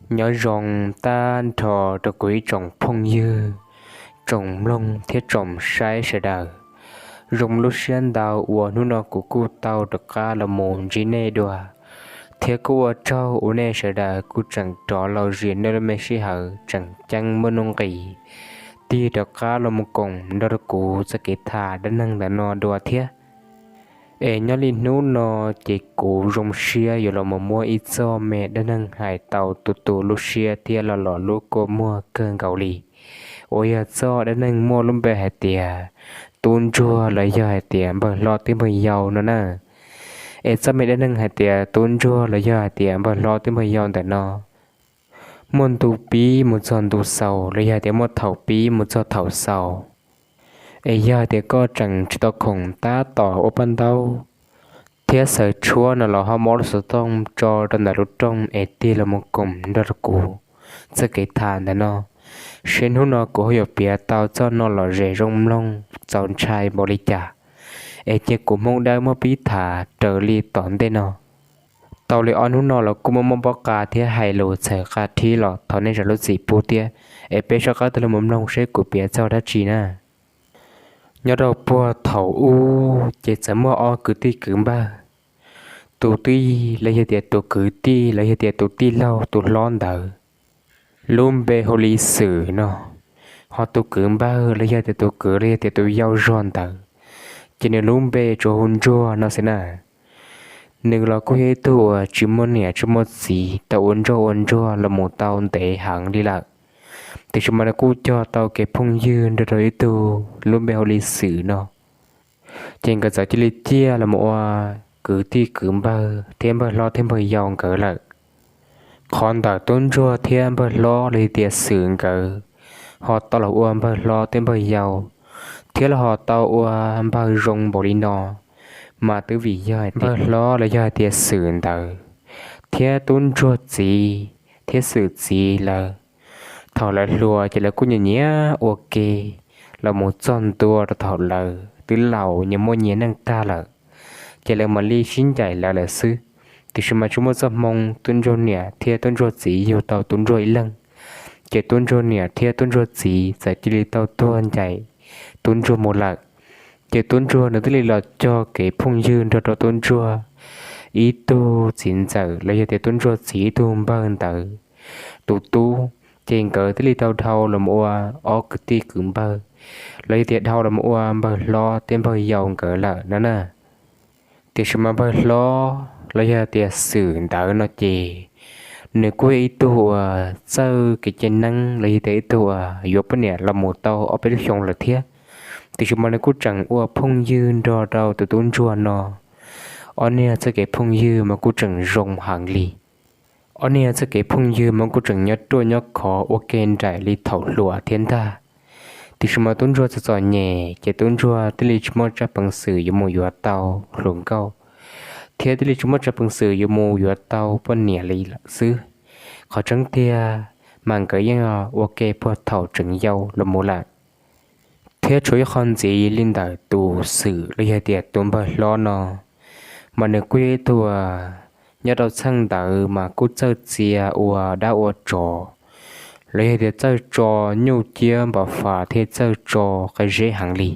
Nyob zoo tag nrho rau kuv ib tsoom phooj ywg, tsoom mloog thiab tsoom saib sawv daws. Zoo lub siab ntau uas hnub no kuv kuj tau rov qab los mus ntsib nej dua, thiab kuj ua tsaug uas nej sawv daws kuj tseem rov los zim nej lub me sij hawm tseem ceeb muaj nuj nqis tig rov qab los mus koom nrog rau kuv txoj kev tham dab neeg ntawm no dua thiab. Es nyob li hnub no ces kuv zoo siab yuav los mus muab ib txoj me dab neeg hais tau tu tu lub siab thiab los los lub kua muag kawg nkaus li, uas yog txoj dab neeg muaj lub npe hais tias tub ntsuag los yog hais tias npawg hlob thiab npawg yau no na. Es txoj me dab neeg hais tias tub ntsuag los yog hais tias npawg hlob thiab npawg yau ntawm no muaj ntu pib mus txog ntu xaus los yog hais tias muaj thaum pib mus txog thaum xaus. Es yog hais tias koj tseem tsis tau khoom tab tom ua paj ntaub thiab xaws tshuab no los ho muab lub xov tooj tso rau ntawm lub rooj es tig los mus koom nrog rau kuv txoj kev tham ntawm no, seb hnub no kuv ho yuav piav tau txoj no lom zem zoo mloog txaus ntshai npaum li cas. Es cia kuv Hmoob Dawb muab pib tham raws li tom ntej no. Tau li ob hnub no los kuj muaj muaj pob qa thiab hais lus txhawv qa rhib los thov nej zam lub txim pub thiab. Es peb soj qab tau los mus mloog seb kuv piav txog dab tsi na. Nyob rau puag thaum ub ces txawm muaj ob kwv tij kwv npawg, tus twg los yog tias tus kwv tij los yog tias tus tij laug tus hlob ntawd lub npe hu li Xwm no, ho tus kwv npawg los yog tias tus kwv los yog tias tus yau zog ntawd ces nws lub npe tsuas hu Ntsuag no xwb na. Nws los kuj yog ib tug uas tsis muaj niam tsis muaj txiv, tau ua ntsoj ua ntsuag los mus tau ntev heev li lawm, tiam sis mas nws kuj cog tau kev phooj ywg nrog rau ib tug lub npe hu li Xwm no. Ces nkawd txawm cia li ciaj los mus ua kwv tij kwv npawg thiab npawg hlob thiab npawg yau nkawd lawm. Qhov ntawm tub ntsuag thiab npawg hlob los yog tias Xwm nkawd ho tau los ua npawg hlob thiab npawg yau, thiab los ho tau ua npawg zoo npaum li no, mas twb vim yog npawg hlob los yog hais tias Xwm ntawd thiab tub ntsuag txiv thiab Xwm txiv lawv, thaum lawv hluas ces lawv kuj nyiam nyiam ua ke los mus txog ntua rau thaum lawv twb laus nyias muaj nyias neej tag lawm, ces lawv mam li sib ncaim lawv lawm xwb. Tiam sis mas tsis muaj txoj hmoo tub ntsuag niam thiab tub ntsuag txiv yug tau tub ntsuag ib leeg, ces tub ntsuag niam thiab tub ntsuag txiv txawm cia li tau tuag ncaim tub ntsuag mus lawm. Ces tub ntsuag nws thiaj li los cog kev phooj ywg nrog rau tub ntsuag ib tug txiv ntxawm los yog tias tub ntsuag txiv ib tug npawg ntawd tus tub, ces nkawd thiaj li tau dhau los ua ob kwv tij kwv npawg, los yog tias dhau los ua npawg hlob thiab npawg yau nkawd lawm no na. Tiam sis mas npawg hlob los yog tias Xwm ntawd no ces nws kuj yog ib tug uas txawj kev cai neeb los yog tias ib tug uas yuav poj niam los mus tau ob peb lub xyoo lawm thiab. Tiam sis mas nws kuj tseem ua phooj ywg nrog rau tus tub ntsuag no, ob niag txoj kev phooj ywg mas kuj tseem zoo heev li. Ob niag txoj kev phooj ywg mas kuj tseem nyob ruaj nyob khov ua ke nraim li thaum hluas thiab ntag. Tiam sis mas tub ntsuag txom txom nyem ces tub ntsuag thiaj li tsis muaj tsab peev xwm yuav mus yuav tau hluas nkauj, thiab thiaj li tsis muaj tsab peev xwm yuav mus yuav tau poj niam li lawm xwb. Qhov tseeb tiag mas nkawd yeej ua ke puag thaum tseem yau los mus lawm. Thiab tshuav ib qho ntxiv li ntawm tus Xwm los yog tias tus npawg hlob no, mas nws kuj yog ib tug uas nyob rau txheej ntawd mas kuj txawj txia ua dab ua tsov, los yog tias txawj tso nyuj ciab npam fas thiab txawj tso qe zeb heev li.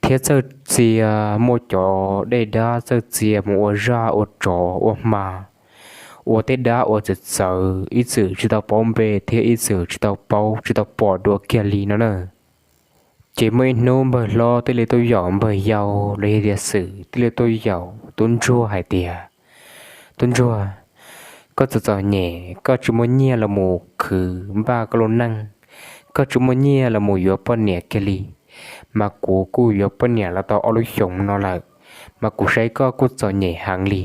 Thiab txawj txia muaj cov dej dab txawj txia mus ua zaj ua tsov ua hma, ua tej dab uas txawv txawv ib txwm tsis tau paub npe thiab ib txwm tsis tau paub tsis tau pom dua kiag li no na. Ces muaj ib hnub npawg hlob thiaj li tuaj yaum npawg yau los yog tias Xwm thiaj li tuaj yaum tub ntsuag hais tias, Tub ntsuag, koj txom txom nyem koj tsis muaj nyiaj los mus khwv npaj koj lub neej, koj tsis muaj nyiaj los mus yuav poj niam kiag li, mas kuv kuj yuav poj niam los tau ob lub xyoos no lawm, mas kuv saib koj kuj txom nyem heev li.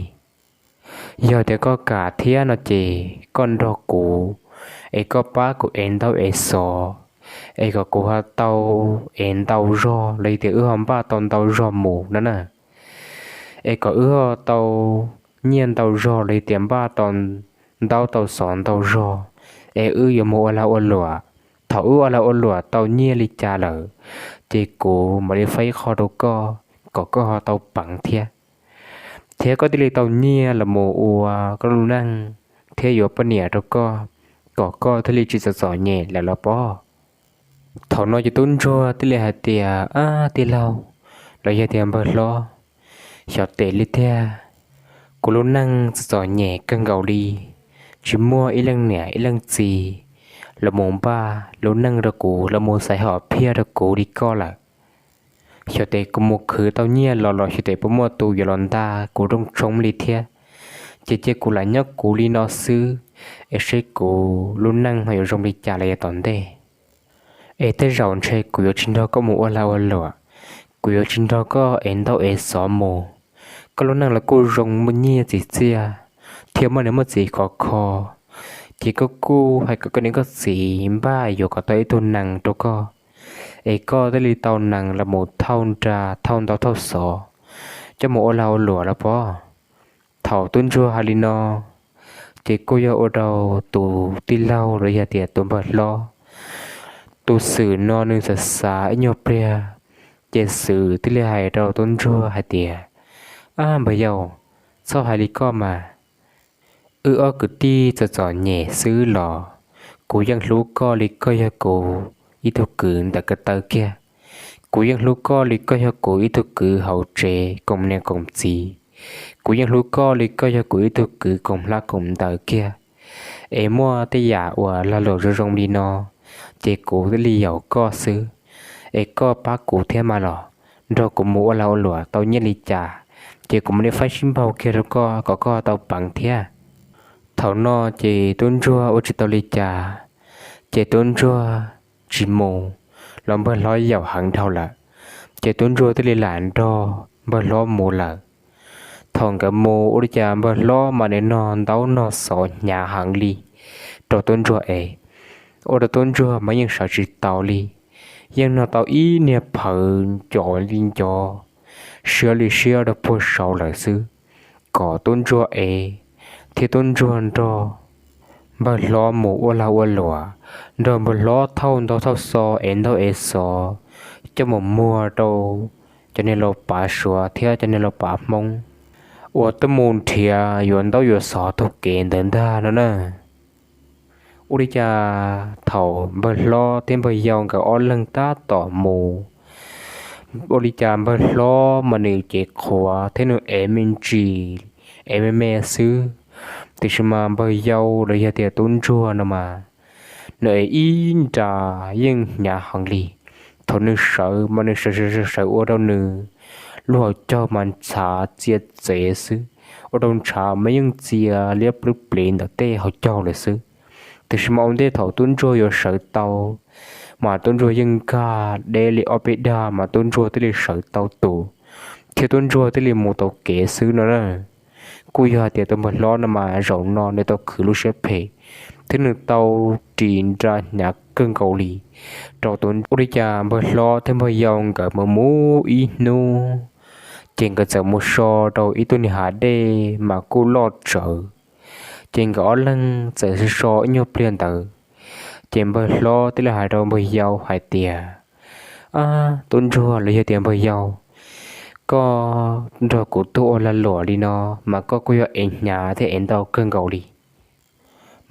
Yog tias koj kam thiab no ces koj nrog kuv, es koj pab kuv ev ntaub ev xov, es kom kuv ho tau ev ntau zog los yog tias wb ho npaj tau ntau zog mus no na. Es kom wb ho tau nyiaj ntau zog los yog tias npaj tau ntaub tau xov ntau zog, es wb yuav mus ua lag ua luam. Thaum wb ua lag ua luam tau nyiaj li cas lawm, ces kuv mam li faib qho rau koj kom koj ho tau peev thiab. Thiab koj thiaj li tau nyiaj los mus ua koj lub neej thiab yuav poj niam rau koj, kom koj thiaj li tsis txom txom nyem lawm los pob. Thaum no ces tub ntsuag thiaj li hais tias, Ab tij laug, los yog tias npawg hlob, xyov tes li tiag, kuv lub neej txom txom nyem kawg nkaus li, tsis muaj ib leej niam ib leej txiv los mus npaj lub neej rau kuv, los mus xaiv hom phiaj rau kuv li koj lawm. Xyov tes kuv mus khwv tau nyiaj los los xyov tes puas muaj tus yuav los nta kuv rooj tshoob li thiab. Ces cia kuv lam nyob kuv li no xwb, es seb kuv lub neej ho yuav zoo li cas los yav tom ntej. Es tej zaum ntshe kuv yuav tsis nrog koj mus ua lag ua luam, kuv yuav tsis nrog koj ev ntaub ev xov mus. Koj lub neej los kuj zoo muaj nyiaj txiv txiaj, thiab muaj niam muaj txiv khov kho, ces koj kuj hais kom koj niam koj txiv npaj yuav kom tau ib tug nees rau koj, es koj thiaj li tau nees los mus thauj nra thauj ntaub thauj xov, coj mus ua lag ua luam los pob. Thaum tub ntsuag hais li no, ces kuj yog ua rau tus tij laug los yog tias tus npawg hlob, tus Xwm no nws xav xav ib nyuag pliag, ces Xwm thiaj li hais rau tub ntsuag hais tias, Ab npawg yau, txhob hais li koj mas. Wb ob kwv tij txom txom nyem xwb los kuv yeej hlub koj li koj yog kuv ib tug kwv ntawm ko taw kiag. Kuv yeej hlub koj li koj yog kuv ib tug kwv hauv tsev koom niam koom txiv. Kuv yeej hlub koj li koj yog kuv ib tug kwv koom hlab koom ntawv kiag. Es muaj tej yam uas lag luam zoo zoo li no, ces kuv thiaj li yaum koj xwb. Es koj pab kuv thiab mas los, nrog kuv mus ua lag ua luam tau nyiaj li cas, ces kuv mam li faib sib npaug kiag rau koj kom koj tau peev thiab. Thaum no ces tub ntsuag ua tsis tau li cas, ces tub ntsuag tsis mus los npawg hlob yaum heev dhau lawm, ces tub ntsuag thiaj li lam nrog npawg hlob mus lawm. Thaum nkawd mus ua li cas npawg hlob mas nws nog ntaub nog xov hnyav heev li rau tub ntsuag es, ua rau tub ntsuag mas yeej sawv tsis taus li, yeej nog tau ib niag phawv ncov li ncov, siab li siab rau puag saud lawm xwb, kom tub ntsuag ev, thiab tub ntsuag nrog npawg hlob mus ua lag ua luam, nrog npawg hlob thauj ntaub thauj xov, ev ntaub ev xov, coj mus muag rau cov niag laus pav Suav thiab cov niag laus pav Hmoob uas tuaj mus nrhiav yuav ntaub yuav xov taug kev ntawd ntag no na. Ua li cas thaum npawg hlob thiab npawg yau nkawd ob leeg tab tom mus, ua li cas npawg hlob mas nws cev qhuav thiab nws ev me ntsis, ev me me xwb, tiam sis mas npawg yau los yog tias tub ntsuag no mas nws ev ib nra yeej hnyav heev li. Thaum nws sawv mas nws sawv sawv sawv ua rau nws lub hauv caug mas ntshav txia txev xwb, ua rau ntshav mas yeej txia liab plub plev ntawm tej hauv caug lawm xwb. Tiam sis mas ua ntej thaum tub ntsuag yuav sawv tau, mas tub ntsuag yeej nkag deb li ob peb dag mas tub ntsuag thiaj li sawv tau tus, thiab tub ntsuag thiaj li mus tau kev xwb no na. Kuj yog hais tias tus npawg hlob no mas zaum no nws tau khwv lub siab phem, thiab nws tau ris nra hnyav kawg nkaus li rau tus. Ua li cas npawg hlob thiab npawg yau nkawd mus mus ib hnub, ces nkawd txawm mus so rau ib tug niag hav dej mas kuj loj tsawv. Ces nkawd ob leeg txawm so so ib nyuag pliag ntawd, ces npawg hlob thiaj li hais rau npawg yau hais tias, Ab tub ntsuag los yog tias npawg yau, koj nrog kuv tuaj ua lag luam li no mas koj kuj yog ev hnyav thiab ev ntau kawg nkaus li.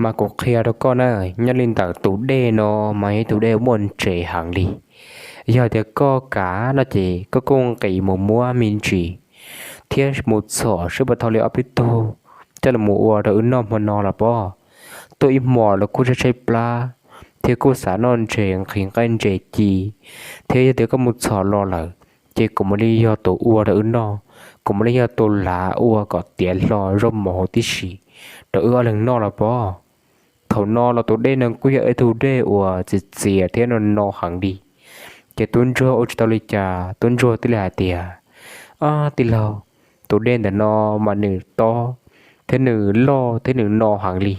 Mas kuv qhia rau koj na, nyob li ntawm tus dej no mas yog ib tus dej muaj ntses heev li. Yog tias koj kam no ces koj kuj nqis mus muab me ntsis thiab mus txhom seb puas tau li ob peb tug coj los mus ua rau wb noj hmo no los pob. Tuaj ib hmos los kuj tshaib tshaib plab, thiab kuj xav noj ntses nqhis nqaij ntses ci, thiab yog tias koj mus txhom los lawm, ces kuv mam li yog tus ua rau wb noj, kuv mam li yog tus lav ua kom tiav hlo zaub mov huv tib si rau wb ob leeg noj los pob. Thaum no los tus dej no kuj yog ib tug dej uas txias txias thiab no no heev li. Ces tub ntsuag ua tsis tau li cas, tub ntsuag thiaj li hais tias, Ab tij laug, tus dej ntawm no mas nws tob thiab nws loj thiab nws no heev li.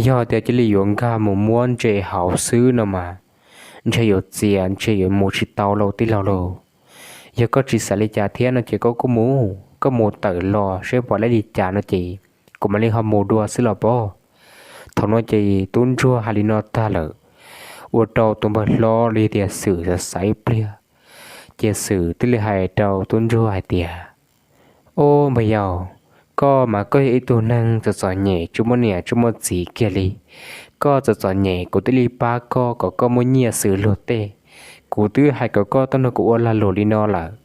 Yog tias cia li yuav nkag mus muab ntses hauv xwb no mas ntshe yuav txias ntshe yuav mus tsis tau lauj tij laug lauj. Yog koj tsis xav li cas thiab no ces koj kuj mus, koj mus tawm los seb puas laib li cas no ces kuv mam li ho mus dua xwb los pob. Thaum no ces tub ntsuag hais li no tag lawm, ua rau tus npawg hlob los yog tias Xwm xav xav ib pliag, ces Xwm thiaj li hais rau tub ntsuag hais tias, Ob npawg yau, koj mas koj yog ib tug neeg txom txom nyem tsis muaj niam tsis muaj txiv kiag li, koj txom txom nyem kuv thiaj li pab koj kom koj muaj nyiaj xws luag tej. Kuv twb hais kom koj tuaj nrog kuv ua lag luam li no lawm,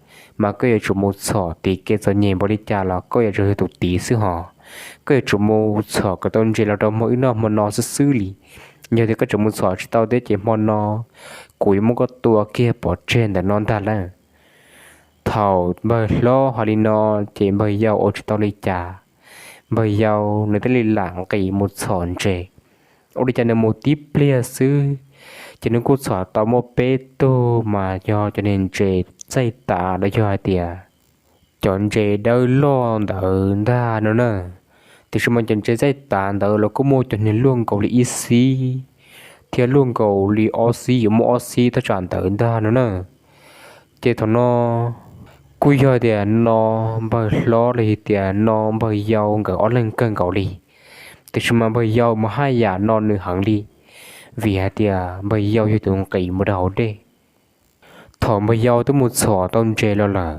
mas koj yuav tsum mus txhom tiv kev txom nyem npaum li cas los koj yuav tsum yog tus tiv xwb hos. Koj yuav tsum mus txhom kom tau ntses los rau hmo wb noj hmo no xwb xwb li. Yog tias koj tseem mus txhom tsis tau thiab ces hmo no kuv yuav muab koj tua kiag pov tseg ntawm no ntag lawm. Thaum npawg hlob hais li no ces npawg yau ua tsis tau li cas, npawg yau nws thiaj li lam nqis mus txhom ntses. Ua li cas nws mus tib pliag xwb, ces nws kuj txhom tau muaj peb tug mas yog cov niag ntses txaij tav los yog hais tias cov ntses dawb loj ntawd ntag no na. Tiam sis mas cov ntses txaij tav ntawd los kuj muaj cov niag luaj nkaus li ib xib thiab luaj nkaus li ob xib, yuav muaj ob xib thaj tsam ntawd ntag no na. Ces thaum no kuj yog tias no npawg hlob los yog tias no npawg yau nkawd ob leeg kawg nkaus li. Tiam sis mas npawg yau mas haj yam no nws heev li, vim hais tias npawg yau yog tus nqis mus rau hauv dej. Thaum npawg yau twb mus txhom tau ntses los lawm,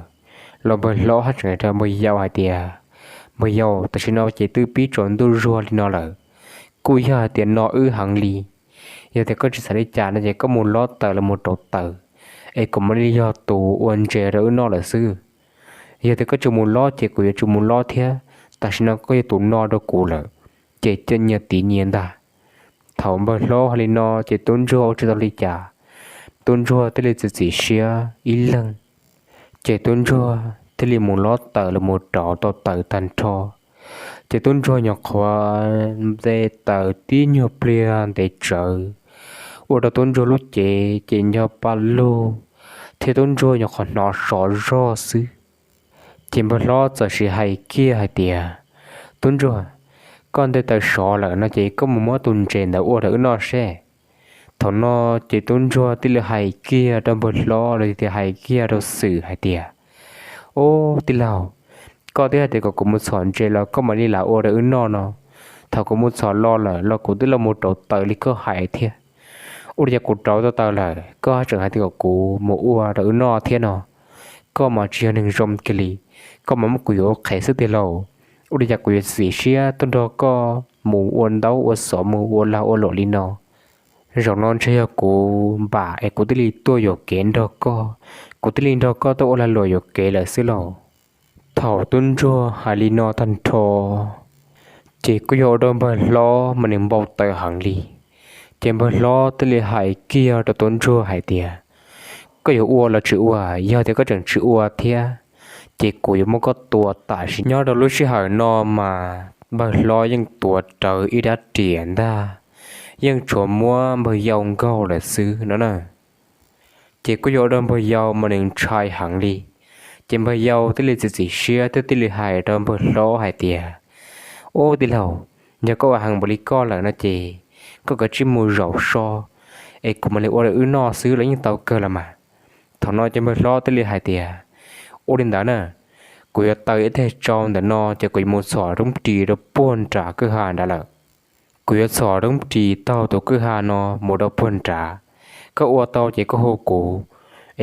los npawg hlob haj tseem hais rau npawg yau hais tias, npawg yau, tam sim no ces twb pib tsaus ntuj zuag li no lawm, kuj yog hais tias no wb heev li. Yog tias koj tsis xav li cas no ces koj mus lob taws los mus rauv taws, es kuv mam li yog tus ua ntses rau wb noj lawm xwb. Yog tias koj tsis mus lob ces kuv yuav tsis mus lob thiab, tam sim no koj yog tus no rau kuv lawm, ces cia nyias tiv nyias ntag. Thaum npawg hlob hais li no ces tub ntsuag ua tsis tau li cas, tub ntsuag thiaj li txiav txim siab ib leeg. Ces tub ntsuag thiaj li mus lob taws los mus rauv tau taws tag nrho. Ces tub ntsuag nyuam qhuav nte taws tib nyuag pliag ntev tsawv, ua rau tub ntsuag lub cev ces nco pa lug, thiab tub ntsuag nyuam qhuav hnov sov zog xwb. Ces npawg hlob txawm sim hais kiag hais tias, tub ntsuag, koj nte taws sov lawm no ces koj mus muab tus ntses ntawd ua rau wb noj seb. Thaum no ces tub ntsuag thiaj li hais kiag rau npawg hlob los tias hais kiag rau xwm hais tias, ub tij laug, koj twb hais tias kom kuv mus txhom ntses los koj mam li lam ua rau wb noj no. Thaum kuv mus txhom los lawm los kuv twb los mus rauv taws li koj hais thiab. Ua li cas kuv rauv tau taws lawm koj tseem hais tias kom kuv mus ua rau wb noj thiab no? Koj mas tsis yog neeg zoo kiag li, koj mas muab kuv yuav ua qhev xwb tiag lauj. Ua li cas kuv yuav txiav txim siab tuaj nrog koj mus ua ntaub ua xov mus ua lag ua luam li no? Zaum no ntshe yog kuv npam es kuv thiaj li tuaj yuam kev nrog koj, kuv thiaj li nrog koj tuaj ua lag luam yuam kev lawm xwb lauj. Thaum tub ntsuag hais li no tag nrho, ces kuj yog ua rau npawg hlob mas nws npau taws heev li. Ces npawg hlob thiaj li hais kiag rau tub ntsuag hais tias, koj yuav ua los tsis ua? Yog tias koj tseem tsis ua thiab, ces kuv yuav muab koj tua tam sim. Nyob rau lub sij hawm no mas npawg hlob yeej tuav rawv ib rab riam ntag, yeej tshuav muab npawg yau nkaug lawm xwb no na. Ces kuj yog ua rau npawg yau mas nws ntshai heev li. Ces npawg yau thiaj li txiav txim siab thiab thiaj li hais rau npawg hlob hais tias, ub tij laug, yog koj ua heev npaum li koj lawm no ces koj kav tsij mus zaum so, es kuv mam li ua rau wb noj xwb los yeej tau kawg los mas. Thaum no ces npawg hlob thiaj li hais tias, ua li ntawd na, kuv yuav taws ib teg tsau ntawm no ces kuv yuav mus txhom roob ris rau puag nram kwj ha nrad lawm. Kuv yuav txhom roob ris taug tus kwj ha no mus rau puag nrad. Koj ua tau ces koj hu kuv,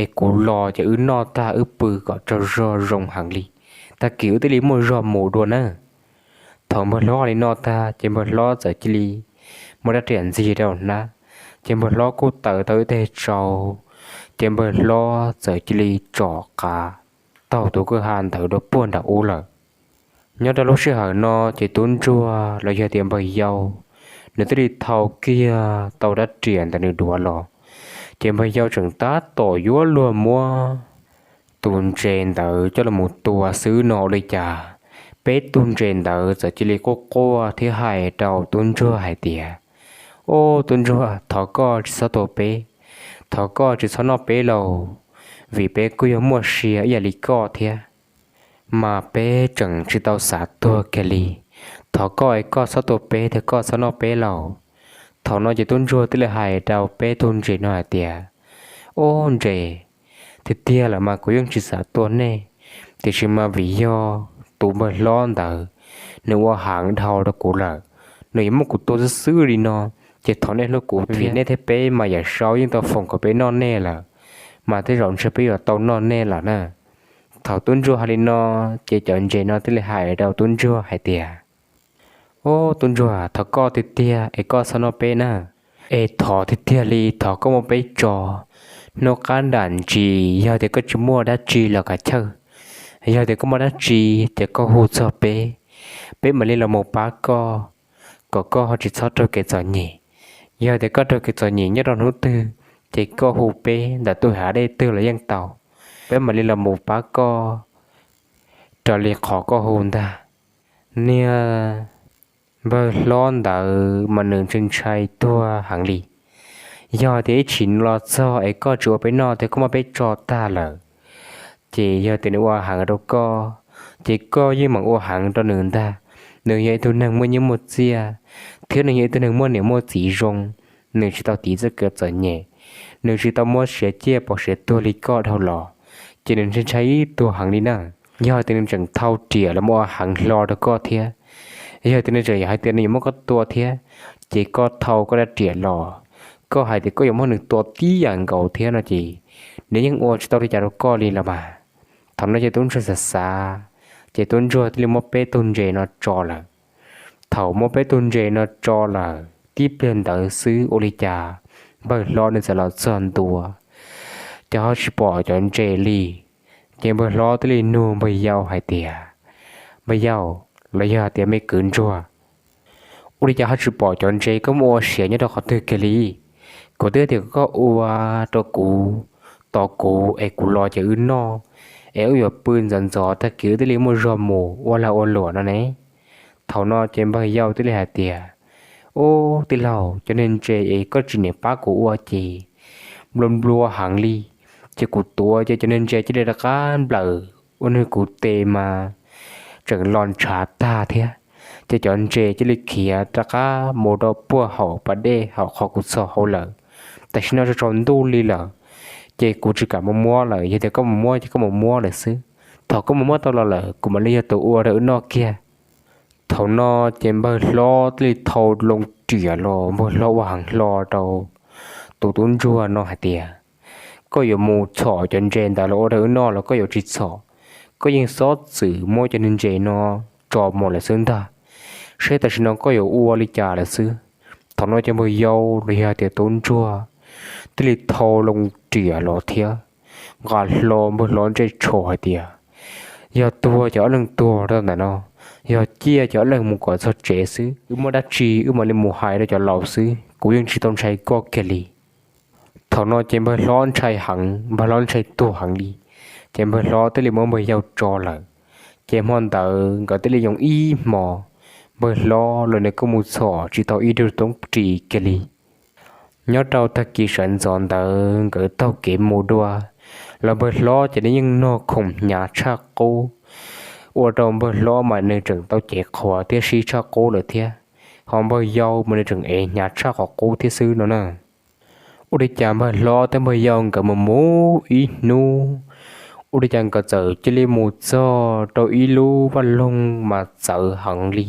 es kuv los ces wb noj tag wb pw kom tsaug zog zoo heev li, tag kis wb thiaj li muaj zog mus dua nawb. Thaum npawg hlob hais li no tag ces npawg hlob txawm cia li muab rab riam ntxig rau hnab, ces npawg hlob kuj taws tau ib teg tsau, ces npawg hlob txawm cia li tsom qav taug tus kwj ha ntawd rau puag nram ub lawm. Nyob rau lub sij hawm no ces tub ntsuag los yog tias npawg yau, nws thiaj li thau kiag tau rab riam ntawm nws duav los. Ces npawg yau tseem tab tom yuav luag muab tus ntses ntawd coj los mus tua xwb no ua li cas, peb tug ntses ntawd txawm cia li quaj quaj thiab hais rau tub ntsuag hais tias, ub tub ntsuag, thov koj tsis txhob tua peb, thov koj tsis txhob noj peb lauj, vim peb kuj yog muaj sia ib yam li koj thiab, mas peb tseem tsis tau xav tuag kiag li. Thov koj es koj txhob tua peb thiab koj txhob noj peb lauj. Thaum no ces tub ntsuag thiaj li hais rau peb tug ntses no hais tias, ub ntses, tiag tiag lawm mas kuv yeej tsis xav tua nej, tiam sis mas vim yog tus npawg hlob ntawd nws ua heev dhau rau kuv lawm, nws yuav muab kuv tua xwb xwb li no, ces thov nej hlub kuv thiab, nej thiab peb mas yawm saub yeej tau foom kom peb noj nej lawm, mas tej zaum ntshe peb yuav tau noj nej lawm na. Thaum tub ntsuag hais li no, ces cov ntses no thiaj li hais rau tub ntsuag hais tias, Ob, tub ntsuag, thov koj tiag tiag es koj txhob noj peb na. Es thov tiag tiag li, thov koj muab peb tso. Hnub qab nram ntsis yog tias koj tsis muaj dab tsi los kav chawj, yog tias koj muaj dab tsi ces koj hu txog peb, peb mam li los mus pab koj, kom koj ho tsis txhob raug kev txom nyem. Yog tias koj raug kev txom nyem nyob rau hnub twg, ces koj hu peb ntawm tus hav dej twg los yeej tau, peb mam li los mus pab koj raws li qhov koj hu ntag. Niag npawg hlob ntawd mas nws ntshai ntshai tuag heev li. Yog tias ib chim no los txog es koj tsis ua peb noj thiab koj muab peb tso tag lawm, ces yog tias nws ua heev rau koj, ces koj yeej meem ua heev rau nws ntag. Nws yog ib tug neeg muaj nyiaj muaj txiaj, thiab nws yog ib tug neeg muaj niam muaj txiv zoo, nws tsis tau tiv txoj kev txom nyem, nws tsis tau muab siav ciaj pov siav tuag li koj dhau los, ces nws ntshai ntshai tuag heev li na. Yog tias nws tseem thau riam los mus ua heev hlo rau koj thiab, yog tias nws tseem hais tias nws yuav muab koj tua thiab, ces koj thau koj rab riam los, koj hais tias koj yuav muab nws tua tib yam nkaus thiab no ces nws yeej ua tsis tau li cas rau koj li los mas. Thaum no ces tub ntsuag xav xav, ces tub ntsuag thiaj li muab peb tug ntses no tso lawm. Thaum muab peb tug ntses no tso lawm tib pliag ntawd xwb ua li cas npawg hlob nws txawm los txog ntua, ces ho tsis pom cov ntses li. Ces npawg hlob thiaj li nug npawg yau hais tias, npawg yau, los yog tias me kwv ntsuag, ua li cas ho tsis pom cov ntses koj muab ua siav nyob rau qhov twg kiag li? Kuv twb tias kom koj ua rau kuv, tos kuv es kuv los ces wb noj, es wb yuav pw ntxov ntxov tag kis wb thiaj li muaj zog mus ua lag ua luam no ne. Thaum no ces npawg yau thiaj li hais tias, ub, tij laug, cov niag ntses es koj tsis niam pab kuv ua ces nplua nplua heev li, ces kuv tuav ces cov niag ntses cia li rov qab nplawm ua nws kuv tes mas tseem los ntshav tag thiab, ces cov ntses cia li khiav rov qab mus rau puag hauv pas dej hauv qhov kuv txhos hauv lawm. Tam sim no tsaus ntuj li lawm, ces kuv tsis kam mus muab lawm, yog tias koj mus muab ces koj mus muab lawm xwb. Thaum koj mus muab tau los lawm kuv mam li yog tus ua rau wb noj kiag. Thaum no ces npawg hlob thiaj li thau loo riam los, npawg hlob ua heev hlo rau tus tub ntsuag no hais tias, koj yuav mus txhom cov ntses ntawd los ua rau wb noj los koj yuav tsis txhom, koj yeej xob txwm muab cov niag ntses no tso mus lawm xwb ntag, seb tam sim no koj yuav ua li cas lawm xwb. Thaum no ces npawg yau los yog tias tub ntsuag thiaj li thau loo riam los thiab nqa hlo npawg hlob ntsej tsho hais tias, yog tuag ces ob leeg tuag rau ntawm no, yog ciaj ces ob leeg mus kom txog tsev xwb, wb muaj dab tsi wb mam li mus hais rau cov laus xwb, kuv yeej tsis tau ntshai koj kiag li. Thaum no ces npawg hlob ntshai heev, npawg hlob ntshai tuag heev li, ces npawg hlob thiaj li muab npawg yau tso lawm. Ces hmo ntawd nkawd thiaj li yoo ib hmo, npawg hlob los nws kuj mus txhom tsis tau ib tug tub ris kiag li. Nyob rau tag kis sawv ntxov ntawd nkawd taug kev mus dua, los npawg hlob ces nws yeej nog khoom hnyav tshaj qub, ua rau npawg hlob mas nws tseem tau cev qhuav thiab sib tshaj qub lawm thiab, ho npawg yau mas nws tseem ev hnyav tshaj qhov qub thiab xwb no na. Ua li cas npawg hlob thiab npawg yau nkawd mus mus ib hnub, ua li cas nkawd txawm cia li mus txog rau ib lub vaj loog mas txawv heev li.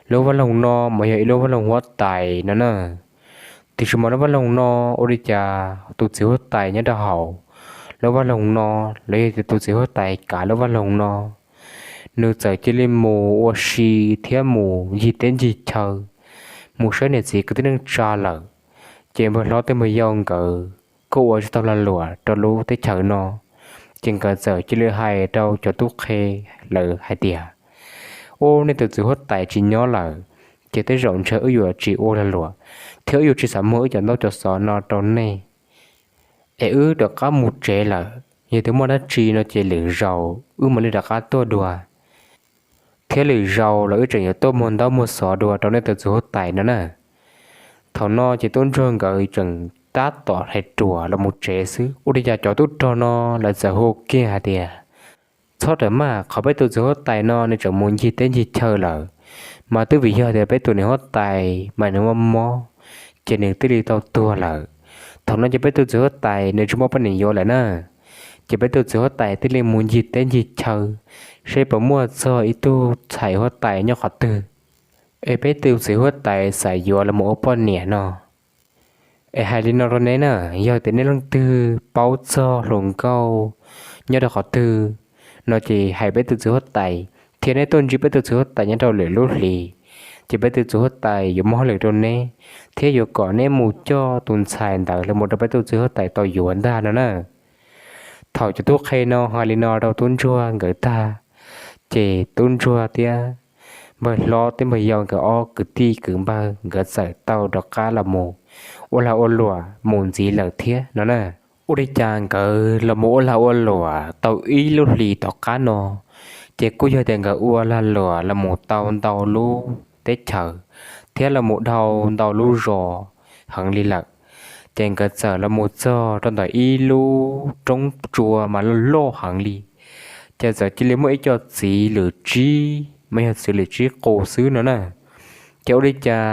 Lub vaj loog no mas yog ib lub vaj loog huab tais no na. Tiam sis mas lub vaj loog no ua li cas tus txiv huab tais nyob rau hauv lub vaj loog no, los yog tias tus txiv huab tais kav lub vaj loog no, nws txawm cia li mus ua si thiab mus ncig teb ncig chaw, mus saib niam txiv kwv tij neej tsa lawm. Ces npawg hlob thiab npawg yau nkawd kuj ua tsis tau lag luam rau lub teb chaws no, ces nkawd txawm cia li hais rau cov tub qhe lawm hais tias, ub, nej tus txiv huab tais tsis nyob lawm, ces tej zaum ntshe wb yuav tsis ua lag luam, thiab wb yuav tsis xav muag wb cov ntaub cov xov no rau nej, es wb rov qab mus tsev lawm. Yog tias muaj dab tsi no ces lwm zaus wb mam li rov qab tuaj dua, thiab lwm zaus los wb tseem yuav tuaj muag ntaub muag xov dua rau nej tus txiv huab tais no na. Thaum no ces tub ntsuag nkawd tseem tab tom hais ruam los mus tsev xwb, ua li cas cov tub rog no lawv txawm hu kiag hais tias, txhob rawm maj, qhov peb tus txiv huab tais no nws tseem mus ncig teb ncig chaw lawm, mas twb vim yog tias peb tus niam huab tais mas nws mob mob, ces nws thiaj li tau tuag lawm. Thaum no ces peb tus txiv huab tais nws tsis muaj poj niam yuav lawm na, ces peb tus txiv huab tais thiaj li mus ncig teb ncig chaw, seb puas muaj txog ib tug ntxhais huab tais nyob qhov twg, es peb tus txiv huab tais xav yuav los mus ua poj niam no. Es hais li no rau nej na, yog tias nej leej twg paub txog hluas nkauj nyob rau qhov twg no ces hais peb tus txiv huab tais, thiab nej tuaj ntsib peb tus txiv huab tais nyob rau lwm lub hlis, ces peb tug txiv huab tais yuav muab hauj lwm rau neb, thiab yuav kom neb mus coj tus ntxhais ntawd los mus rau peb tug txiv huab tais tau yuav ntag no na. Thaum cov tub qhe no hais li no rau tub ntsuag nkawd tag, ces tub ntsuag thiab npawg hlob thiab npawg yau nkawd ob kwv tij kwv npawg nkawd txawm tau rov qab los mus ua lag ua luam mus ntxiv lawm thiab no na. Ua li cas nkawd los mus ua lag ua luam tau ib lub hlis tom qab no, ces kuj yog tias nkawd ua lag luam los mus tau ntau lub teb chaws thiab los mus dhau ntau lub zos heev li lawm. Ces nkawd txawm los mus txog rau ntawm ib lub roob tsua mas loj loj heev li. Ces txawm cia li muaj ib co txiv lwm tsib, mas yog txiv lwm tsib qus xwb no na. Ces ua li cas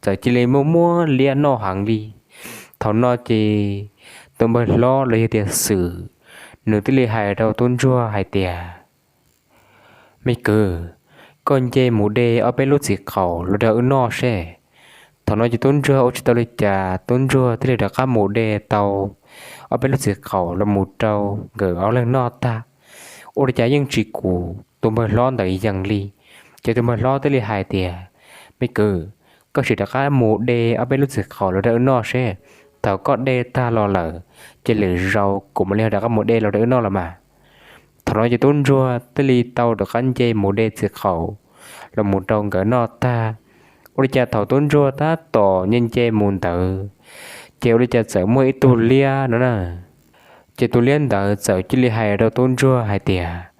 txawm cia li muaj muab liab noj heev li. Thaum no ces tus npawg hlob los yog tias Xwm, nws thiaj li hais rau tub ntsuag hais tias, me kwv, koj nce mus de ob peb lub txiv qaum los rau wb noj seb. Thaum no ces tub ntsuag ua tsis tau li cas, tub ntsuag thiaj li rov qab mus de tau ob peb lub txiv qaum los mus rau nkawd ob leeg noj tag. Ua li cas yeej tsis kuv tus npawg hlob ntawd yees li. Ces tus npawg hlob thiaj li hais tias, me kwv, koj sim rov qab mus de ob peb lub txiv qaum los rau wb noj seb. Thaum koj de tag los lawm, ces lwm zaus kuv mam li rov qab mus de los rau wb noj los mas. Thaum no ces tub ntsuag thiaj li tau rov qab nce mus de txiv qaum los mus rau nkawd noj tag. Ua li cas thaum tub ntsuag tab tom nce nce mus ntawd, ces ua li cas txawm muaj ib tug liab no na. Ces tus liab ntawd txawm cia li hais rau tub ntsuag hais tias,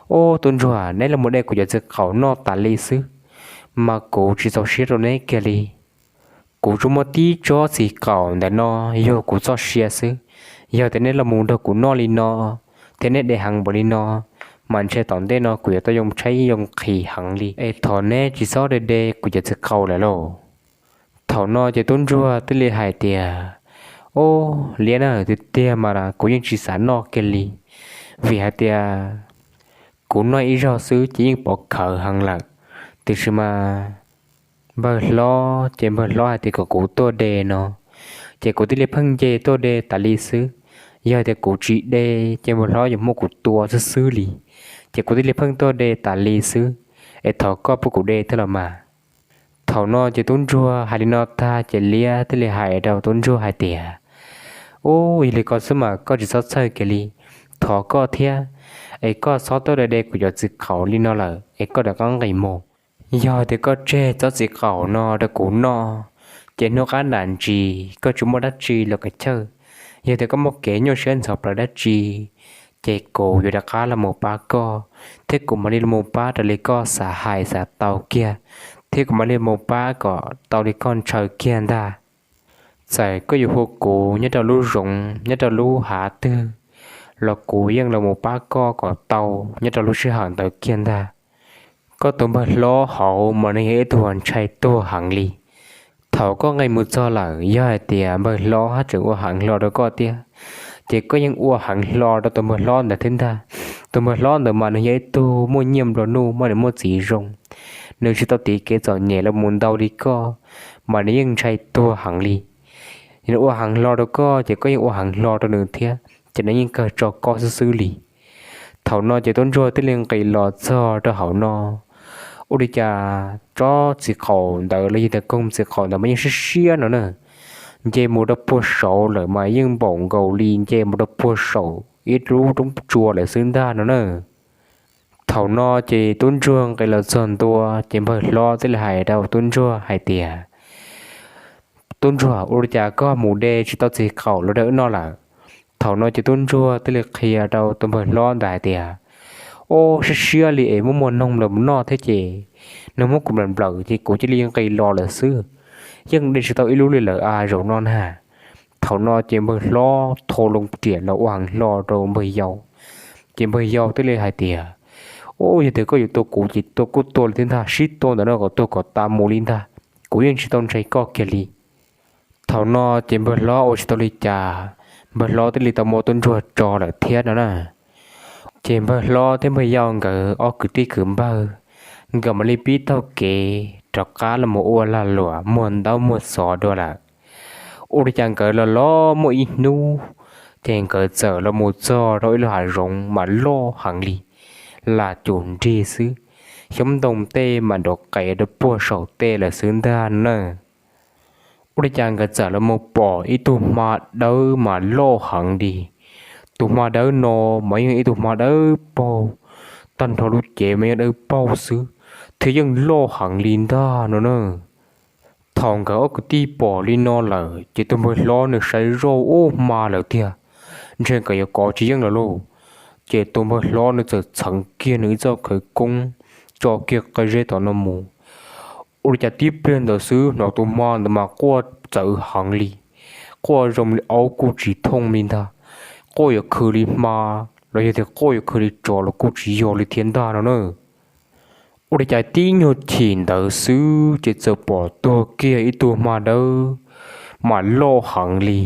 ub, tub ntsuag, neb los mus de kuv cov txiv qaum noj tas li xwb, mas kuv tsis txaus siab rau neb kiag li. Kuv tsuas muaj tib tsob txiv qaum ntawm no yog kuv txoj sia xwb. Yog tias neb los mus nrog kuv noj li no, thiab neb de heev npaum li no, mas ntshe tom ntej no kuv yuav tau yoo tshaib yoo nqhis heev li. Es thov neb tsis txhob de de kuv cov txiv qaum lawm lauj. Thaum no ces tub ntsuag thiaj li hais tias, ub, liab na, tiag tiag mas kuv yeej tsis xav noj kiag li, vim hais tias kuv noj ib zaug xwb ces yeej pov khawv heev lawm. Tiam sis mas npawg hlob, ces npawg hlob hais tias kom kuv tuaj de no, ces kuv thiaj li pheej nce tuaj de tas li xwb. Yog tias kuv tsis de, ces npawg hlob yuav muab kuv tua xwb xwb li. Ces kuv thiaj li pheej tuaj de tas li xwb, es thov koj pub kuv de thiab los mas. Thaum no ces tub ntsuag hais li no tag ces liab thiaj li hais rau tub ntsuag hais tias, ub, yog li ko xwb mas koj tsis txhob txhawj kiag li, thov koj thiab, es koj txhob tuaj de de kuv cov txiv qaum li no lawm es koj rov qab nqis mus. Yog tias koj tseg tsob txiv qaum no rau kuv noj, ces hnub qab nram ntsis koj tsis muaj dab tsi los kav chawj, yog tias koj muaj kev nyuaj siab ntxhov plaws dab tsi, ces kuv yuav rov qab los mus pab koj, thiab kuv mam li los mus pab raws li koj xav hais xav tau kiag, thiab kuv mam li mus pab kom tau li koj ntshaw kiag ntag. Txawm koj yuav hu kuv nyob rau lub zoov nyob rau lub hav twg los kuv yeej los mus pab koj kom tau nyob rau lub sij hawm ntawd kiag ntag. Koj tus npawg hlob hauv mas nws yog ib tug ntshai tuag heev li. Thaum koj nqis mus txog lawm, yog hais tias npawg hlob haj tseem ua heev hlo rau koj thiab, ces koj yeej ua heev hlo rau tus npawg hlob ntawd thiab ntag. Tus npawg hlob ntawd mas nws yog ib tug muaj nyiaj nplua nuj, mas nws muaj txiv zoo, nws tsis tau tiv kev txom nyem los mus ntau li koj, mas nws yeej ntshai tuag heev li. Nws ua heev hlo rau koj ces koj yeej ua heev hlo rau nws thiab, ces nws yeej kawg tso koj xwb xwb li. Thaum no ces tub ntsuag thiaj li nqis los txog rau hauv no. Ua li cas tsob txiv qaum ntawd los yog tias koog txiv qaum ntawd mas yeej siab siab no na, nce mus rau puag saud lawm mas yeej npaum nkaus li nce mus rau puag saum ib lub roob tsua lawm xwb ntag no na. Thaum no ces tub ntsuag nqis los txog ntua ces npawg hlob thiaj li hais rau tub ntsuag hais tias, tub ntsuag, ua li cas koj mus de tsis tau txiv qaum los rau wb noj lawm? Thaum no ces tub ntsuag thiaj li qhia rau tus npawg hlob ntawd hais tias, ub, siab siab li es muaj muaj noog nplawm noj thiab ces nws muab kuv nplawm nplawm ces kuv cia li nqis los lawm xwb, yeej de tsis tau ib lub li lawm a zaum no na. Thaum no ces npawg hlob thau loo riam los ua heev hlo rau npawg yau. Ces npawg yau thiaj li hais tias, ub, yog tias koj yuav tua kuv ces tua kuj tua li thiab ntag, sib tua ntawm no kom tuag kom tas mus li ntag, kuv yeej tsis tau ntshai koj kiag li. Thaum no ces npawg hlob ua tsis tau li cas, npawg hlob thiaj li tau muab tub ntsuag tso lawm thiab no na. Ces npawg hlob thiab npawg yau nkawd ob kwv tij kwv npawg, nkawd mam li pib taug kev rov qab los mus ua lag luam muag ntaub muag xov dua lawm. Ua li cas nkawd los los muaj ib hnub, ces nkawd txawm los mus txog rau ib lub hav zoov mas loj heev li, lam cum nrig xwb. xyoob ntoo tej mas nrov qees rau puag saum tej lawm xwb ntag no na. Ua li cas nkawd txawm los mus pom ib tug hma dawb mas loj heev li. Tus hma dawb no mas yeej ib tug hma dawb paug, tag nrho lub cev mas yeej dawb paug xwb, thiab yeej loj heev li ntag no na. Thaum nkawd ob kwv tij pom li no lawm ces tus npawg hlob nws saib zoj ub hma lawm tiag, ntshe nkawd yuav kov tsis yeej lawm lauj. Ces tus npawg hlob nws txawm txheev kiag nws ib txoj khawv koob tso kiag qe zeb tom no mus. Ua li cas tib pliag ntawd xwb hnov tus hma ntawd mas quaj txawv heev li, quaj zoo li aub kuj tsis thooj li ntag, quaj yuav khw li hma los yog tias quaj yuav khw li tsov los kuj tsis yog li thiab ntag no na. Ua li cas tib nyuag chim ntawd xwb ces txawm pom tuag kiag ib tug hma dawb mas loj heev li.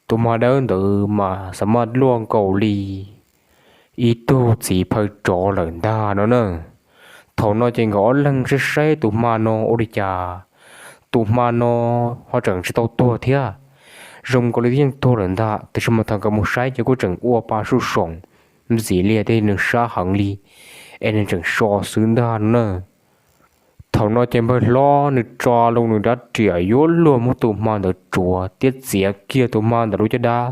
Tus hma dawb ntawd mas xav maj luaj nkaus li ib tug txiv phaw tsov lawm ntag no na. Thaum no ces nkawd ob leeg saib saib tus hma no ua li cas tus hma no ho tseem tsis tau tuag thiab, zoo nkaus li twb yeej tuag lawm ntag, tiam sis mas thaum nkawd mus saib ces kuj tseem ua pa suj soom ntxiv li tiag, nws sab heev li es nws tseem so xwb ntag no na. Thaum no ces npawg hlob nws tso loo nws rab riam yuav luag muab tus hma ntawd tsuav thiab txiav kiag tus hma ntawd lub caj dab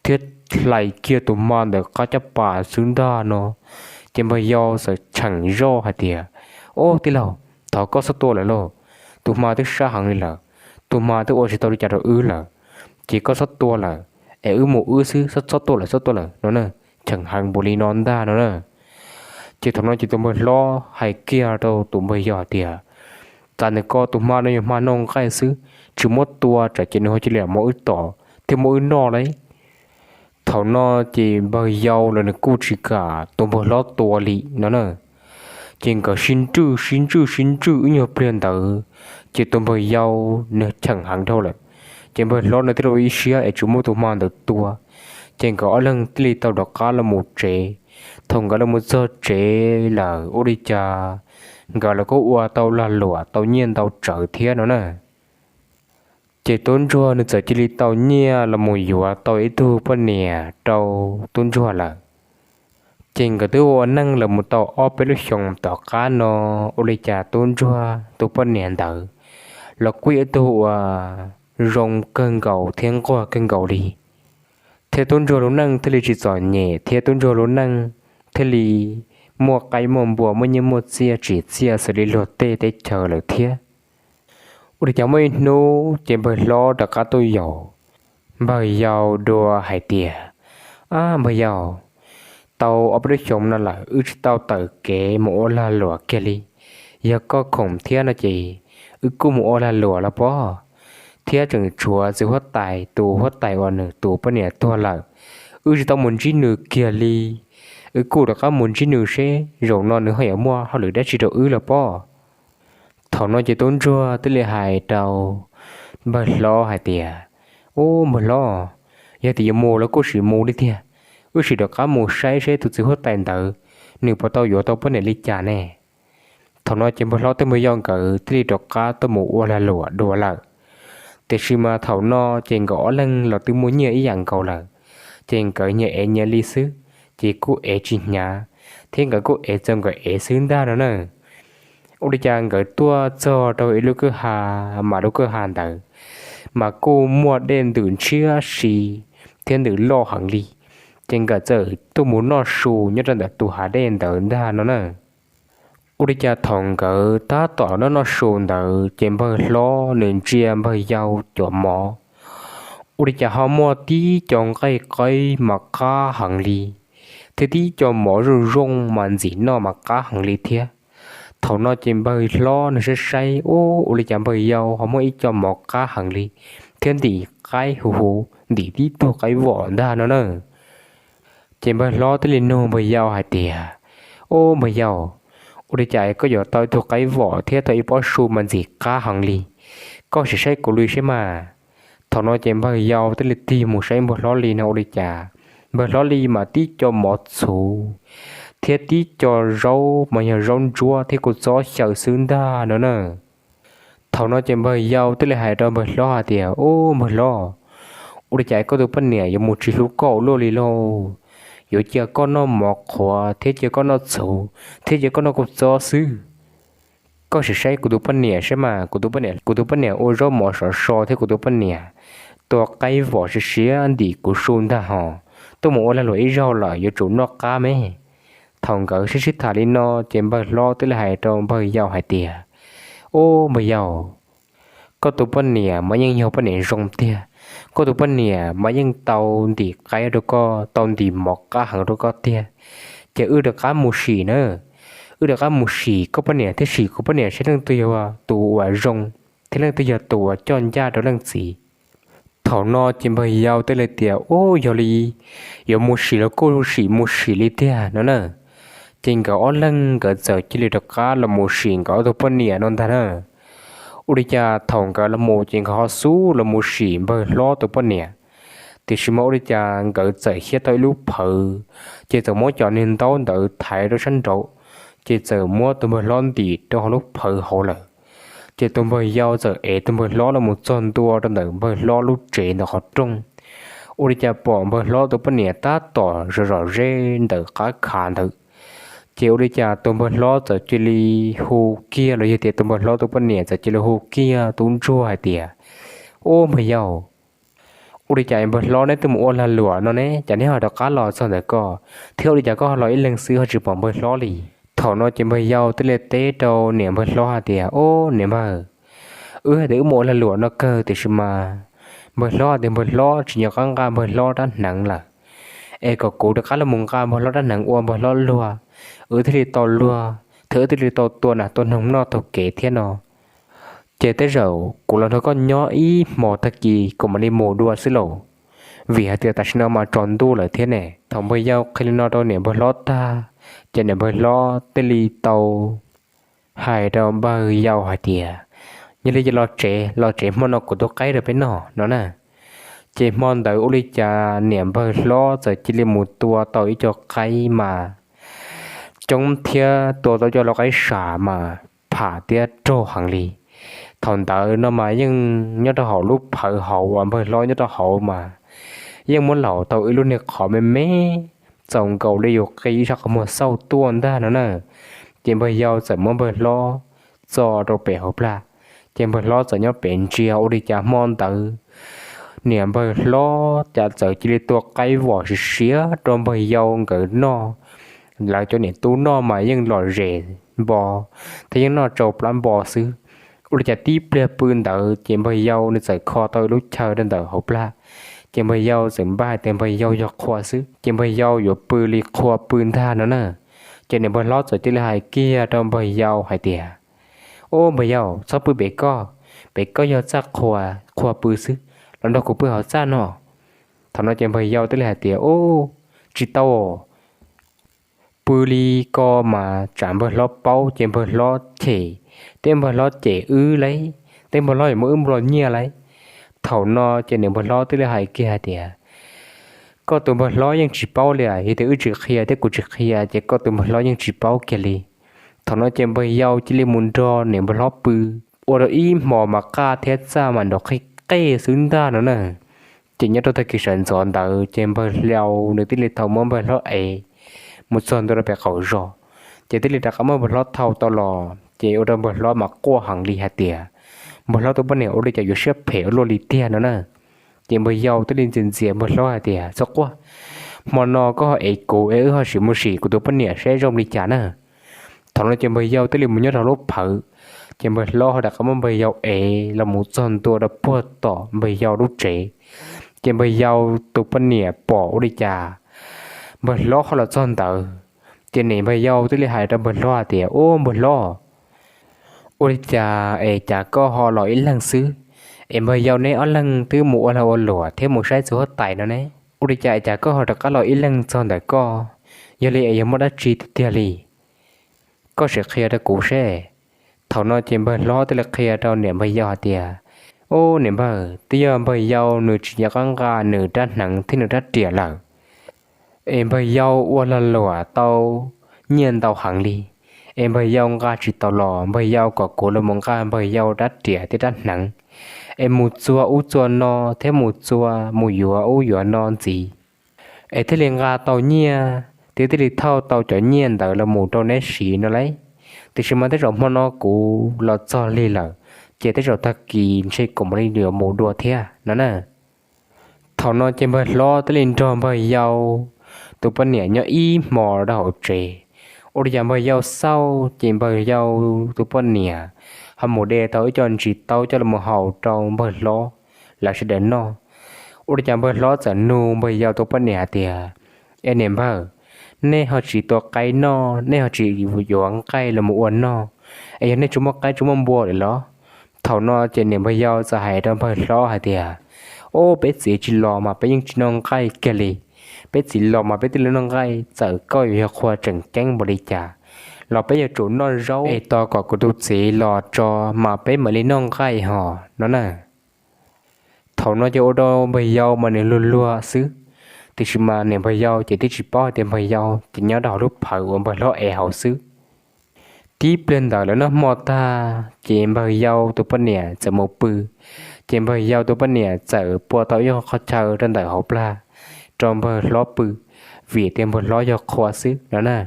thiab hlais kiag tus hma ntawd qab caj pas xwb ntag no. Ces npawg yau txawm cheem zoj hais tias, Ob tij laug, thov koj txhob tua lawm lauj, tus hma twb sab heev li lawm, tus hma twb ua tsis tau li cas rau wb lawm, ces koj txhob tua lawm, es wb mus wb xwb, txhob tua lawm, txhob tua lawm no na. Cheem heev npaum li no ntag no na. Ces thaum no ces tus npawg hlob hais kiag rau tus npawg yau tias, Txawm ntawm ko tus hma no yog hma noj nqaij xwb, tsis muab tua tsam ces nws ho cia li muab wb tom thiab muab wb noj lauj. Thaum no ces npawg yau los nws kuj tsis kam tus npawg hlob tua li no na. Ces nkawd sib ntswj sib ntswj sib ntswj ib nyuag pliag ntawd, ces tus npawg yau nws cheem heev dhau lawm, ces npawg hlob nws thiaj li ua ib siab es tsis muab tus hma ntawd tua. Ces nkawd ob leeg thiaj li tau rov qab los mus tsev. Thaum nkawd los mus txog tsev lawm ua li cas nkawd los kuj ua tau lag luam tau nyiaj ntau tsawv thiab no na. Ces tub ntsuag nws txawm cia li tau nyiaj los mus yuav tau ib tug poj niam rau tub ntsuag lawm. Ces nkawd twb ua neej los mus tau ob peb lub xyoos tom qab no, ua li cas tub ntsuag tus poj niam ntawd los kuj yog ib tug uas zoo kawg nkaus thiab nquag kawg nkaus li, thiab tub ntsuag lub neej thiaj li tsis txom nyem thiab tub ntsuag lub neej thiaj li muaj qaib muaj npua muaj nyiaj muaj txiaj tsim txiaj xws li luag tej teb chaws lawm thiab. Ua li cas muaj ib hnub ces npawg hlob rov qab tuaj yaum npawg yau dua hais tias, Ab npawg yau, tau ob peb lub xyoos no lawm wb tsis tau tawm kev mus ua lag luam kiag li. Yog koj khoom thiab no ces wb kuj mus ua lag luam los pob, thiab tseem tshuav txiv huab tais, tus huab tais uas nws tus poj niam tuag lawm, wb tsis tau mus ntsib nws kiag li. Wb kuj rov qab mus ntsib nws seb zaum no nws ho yuav muaj hauj lwm dab tsi rau wb los pob. Thaum no ces tub ntsuag thiaj li hais rau npawg hlob hais tias, Ub npawg hlob, yog tias yuav mus los kuj sim mus li tiag, wb sim rov qab mus saib seb tus txiv huab tais ntawd nws puas tau yuav tau poj niam li cas ne. Thaum no ces npawg hlob thiab npawg yau nkawd thiaj li rov qab tuaj mus ua lag luam dua lawm. Tiam sis mas thaum no ces nkawd ob leeg los twb muaj nyiaj ib yam nkaus lawm, ces nkawd nyias ev nyias li xwb, ces kuj ev tsis hnyav, thiab nkawd kuj ev txaus nkawd ev xwb ntag no na. Ua li cas nkawd tuaj txog rau ib lub kwj ha, mas lub kwj ha ntawd mas kuj muaj dej ntws ntshiab si thiab ntws loj heev li, ces nkawd txawm tuaj mus noj su nyob rau ntawm tus hav dej ntawd ntag no na. Ua li cas thaum nkawd tab tom noj noj su ntawd ces npawg hlob nws ntsia npawg yau cov mov, ua li cas ho muaj tib co nqaij qaib mas qab heev li, thiab tib co mov zoo zoo mas ntxim noj mas qab heev li thiab. Thaum no ces npawg hlob nws saib saib, Ub, ua li cas npawg yau ho muaj ib co mov qab heev li, thiab ntim qaib huv huv, ntim tib tug qaib vom ntag no na. Ces npawg hlob thiaj li nug npawg yau hais tias, Ub npawg yau, ua li cas koj yuav tau ib tug qaib vom thiab tau ib pob su mas ntxim qab heev li? Koj sim saib kuv li seb mas. Thaum no ces npawg yau thiaj li tig mus saib npawg hlob li no ua li cas npawg hlob li mas tib co mov txhuv thiab tib co zaub mas yog zaub ntsuab thiab kua txob xyaw xwb ntag no na. Thaum no ces npawg yau thiaj li hais rau npawg hlob hais tias, Ub npawg hlob, ua li cas koj tus poj niam yuav mus tsis hlub koj ua luaj li lauj? yuav cia koj noj mov qhuav thiab cia koj noj txhuv thiab cia koj noj kua txob xwb. Koj sim saib kuv tus poj niam saib mas, kuv tus poj niam, kuv tus poj niam ua zaub mov sov so thiab kuv tus poj niam tua qaib vom siav siav ntim kuv su ntag hos. Tuaj mus ua lag luam ib zaug lawm yuav tsum noj qab me. Thaum nkawd sib sib tham li no ces npawg hlob twb li hais rau npawg yau hais tias, Ub npawg yau, koj tus poj niam mas yeej yog poj niam zoo tiag. Koj tus poj niam mas yeej tau ntim qaib rau koj, tau ntim mov qab heev rau koj tiag. Ces wb rov qab mus sim na, wb rov qab mus sim koj poj niam thiab sim kuv poj niam saib leej twg yog tus uas zoo thiab leej twg yog tus uas coj ncaj rau leej txiv. Thaum no ces npawg yau thiaj li tias, Ub, yog li yuav mus sim los kuj sim mus sim li tiag no na. Ces nkawd ob leeg nkawd txawm cia li rov qab los mus sim nkawd ob tug poj niam no ntag na. Ua li cas thaum nkawd los mus ces nkawd ho xub los mus sim npawg hlob tus poj niam, tiam sis mas ua li cas nkawd txawm hiab tau ib lub phawv, ces txawm muab cov niag ntaub ntawd thaiv rau sab nraud, ces txawm muab tus npawg hlob ntim rau hauv lub phawv hauv lawm. Ces tus npawg yau txawm ev tus npawg hlob los mus txog ntua rau ntawm npawg hlob lub tsev ntawm qhov rooj. Ua li cas pom npawg hlob tus poj niam tab tom zom zom zeb ntawm qab khav ntawd. Ces ua li cas tus npawg hlob txawm cia li hu kiag los yog tias tus npawg hlob tus poj niam txawm cia li hu kiag tub ntsuag hais tias, Ub npawg yau, ua li cas npawg hlob neb twb mus ua lag luam no ne, cas neb ho rov qab los txog ntawm koj thiab? Ua li cas koj ho los ib leeg xwb ho tsis pom npawg hlob li? Thaum no ces npawg yau thiaj li teb rau niam npawg hlob hais tias, Ub niam npawg, wb hais tias wb mus ua lag luam no kawg tiam sis mas npawg hlob hais tias npawg hlob tsis nco qab nqa npawg hlob rab hneev lawm, es kom kuv rov qab los mus nqa npawg hlob rab hneev ua npawg hlob luag, wb thiaj li tau luag thiab wb thiaj li tau tua nas tua noog noj taug kev thiab no. Ces tej zaum kuv los nrog koj nyob ib hmo tag kis kuv mam li mus dua xwb lauj, vim hais tias tam sim no mas tsaus ntuj lawm thiab ne. Thaum npawg yau qhia li no rau niam npawg hlob tag, ces niam npawg hlob thiaj li tau hais rau npawg yau hais tias, Yog li ces los tsev, los tsev hmo no kuv tua qaib rau peb noj no na. Ces hmo ntawd ua li cas niam npawg hlob txawm cia li mus tua tau ib co qaib mas coob thiab tua tau cov lau qaib sam mas pham thiab rog heev li. Thaum ntawd no mas yeej nyob rau hauv lub phawv hauv uas npawg hlob nyob rau hauv mas yeej muab laum tau ib lub niag qhov me me txaus nkaus li yus qi ib sab qhov muag xauj tuaj ntag no na. Ces npawg yau txawm muab npawg hlob txo rau pem hauv plag, ces npawg hlob txawm nyob pem ntsia. Ua li cas hmo ntawd niam npawg hlob cas txawm cia li tua qaib vom siav siav rau npawg yau nkawd noj. Lawv cov niam tub noj mas yeej lom zem npo thiab yeej noj tsau plab npo xwb. Ua li cas tib pliag pw ntawd ces npawg yau nws txawm kho tau ib lub chaw rau ntawm hauv plag, ces npawg yau txawm npaj hais tias npawg yau yog qhua xwb, ces npawg yau yuav pw li qhua pw ntag no na. Ces niam npawg hlob txawm cia li hais kiag rau npawg yau hais tias, Ub npawg yau, txhob pw pem koj, pem koj yog txaj qhua, qhua pw xwb, los nrog kuv pw hauv txaj no. Thaum no ces npawg yau thiaj li hais tias, Ub, tsis tau, pw li ko mas tsam npawg hlob paub ces npawg hlob cem, thiab npawg hlob cem wb lauj, thiab npawg hlob yuav muab wb nplua nyiaj lauj. Thaum no ces niam npawg hlob thiaj li hais kiag hais tias, Koj tus npawg hlob yeej tsis paub li, yog tias wb tsis qhia thiab kuv tsis qhia ces koj tus npawg hlob yeej tsis paub kiag li. Thaum no ces npawg yau cia li mus nrog niam npawg hlob pw, ua rau ib hmos mas qaj thiab txaj mas nrov qij qej xwb ntag no na. Ces nyob rau tag kis sawv ntxov ntawd ces npawg yau nws thiaj li tau muab npawg hlob ev mus txog ntua rau pem qaum zos, ces thiaj li rov qab muab npawg hlob thau tau los, ces ua rau npawg hlob mas quaj heev li hais tias, npawg hlob tus poj niam ua li cas yuav siab phem ua luaj li tiag no na. Ces npawg yau thiaj li ntxias ntxias npawg hlob hais tias, Txhob quaj, hmo no koj ho ev kuv es wb ho sim mus sim kuv tus poj niam saib zoo li cas na. Thaum no ces npawg yau thiaj li mus nyob rau lub phawv, ces npawg hlob ho rov qab muab npawg yau ev los mus txog ntua rau puag tom npawg yau lub tsev. Ces npawg yau tus poj niam pom ua li cas npawg hlob ho los txog ntawd, ces niam npawg yau thiaj li hais rau npawg hlob hais tias, Ub npawg hlob, ua li cas es cas koj ho los ib leeg xwb? Es npawg yau neb ob leeg twb mus ua lag ua luam thiab mus saib txiv huab tais no ne, ua li cas es cas koj ho rov qab los ib leeg txog ntawm koj? Yog li es yog muaj dab tsi tiag tiag li? Koj sim qhia rau kuv seb. Thaum no ces npawg hlob thiaj li qhia rau niam npawg yau hais tias, Ub niam npawg, twb yog npawg yau nws tsis nco qab nqa nws rab hneev thiab nws rab riam lawm. Es npawg yau ua lag luam tau nyiaj ntau heev li, es npawg yau nqa tsis tau los, npawg yau kom kuv los mus nqa npawg yau rab riam thiab rab hneev, es mus txua ub txua no thiab mus txua mus yuav ub yuav no ntxiv. es thiaj li nqa tau nyiaj thiab thiaj li thauj tau cov nyiaj ntawd los mus rau neb siv no lauj. Tiam sis mas tej zaum hmo no kuv los txog lig lawm, ces tej zaum tag kis ntshe kuv mam li yuav mus dua thiab no na. Thaum no ces npawg hlob thiaj li nrog npawg yau tus poj niam nyob ib hmo rau hauv tsev. Ua li cas npawg yau xauj ces npawg yau tus poj niam ho mus de tau ib co ntsis taub coj los haus rau npawg hlob lawv sawv daws noj. Ua li cas npawg hlob txawm nug npawg yau tus poj niam hais tias, Es niam npawg, nej ho tsis tua qaib noj, nej ho tsis yuav nqaij los mus ua noj, es yog nej tsis muaj qaib tsis muaj npua lawm los? Thaum no ces niam npawg yau txawm hais rau npawg hlob hais tias, Ub, peb txiv tsis los mas peb yeej tsis noj nqaij kiag li. Peb txiv los mas peb thiaj li noj nqaij, txawm koj yuav yog qhua tseem ceeb npaum li cas los peb yuav tsum noj zaub es tos kom kuv tus txiv los tso mas peb mam li noj nqaij hos no na. Thaum no ces ua rau npawg yau mas nws luag luag xwb, tiam sis mas niam npawg yau ces twb tsis paub hais tias npawg yau ces nyob rau hauv lub phawv uas npawg hlob ev hauv xwb. Tib pliag ntawd lawv noj hmo tag ces npawg yau tus poj niam txawm mus pw, ces npawg yau tus poj niam txawm pua tau ib qho chaw rau ntawm hauv plag rau npawg hlob pw, vim tias npawg hlob yog qhua xwb no na.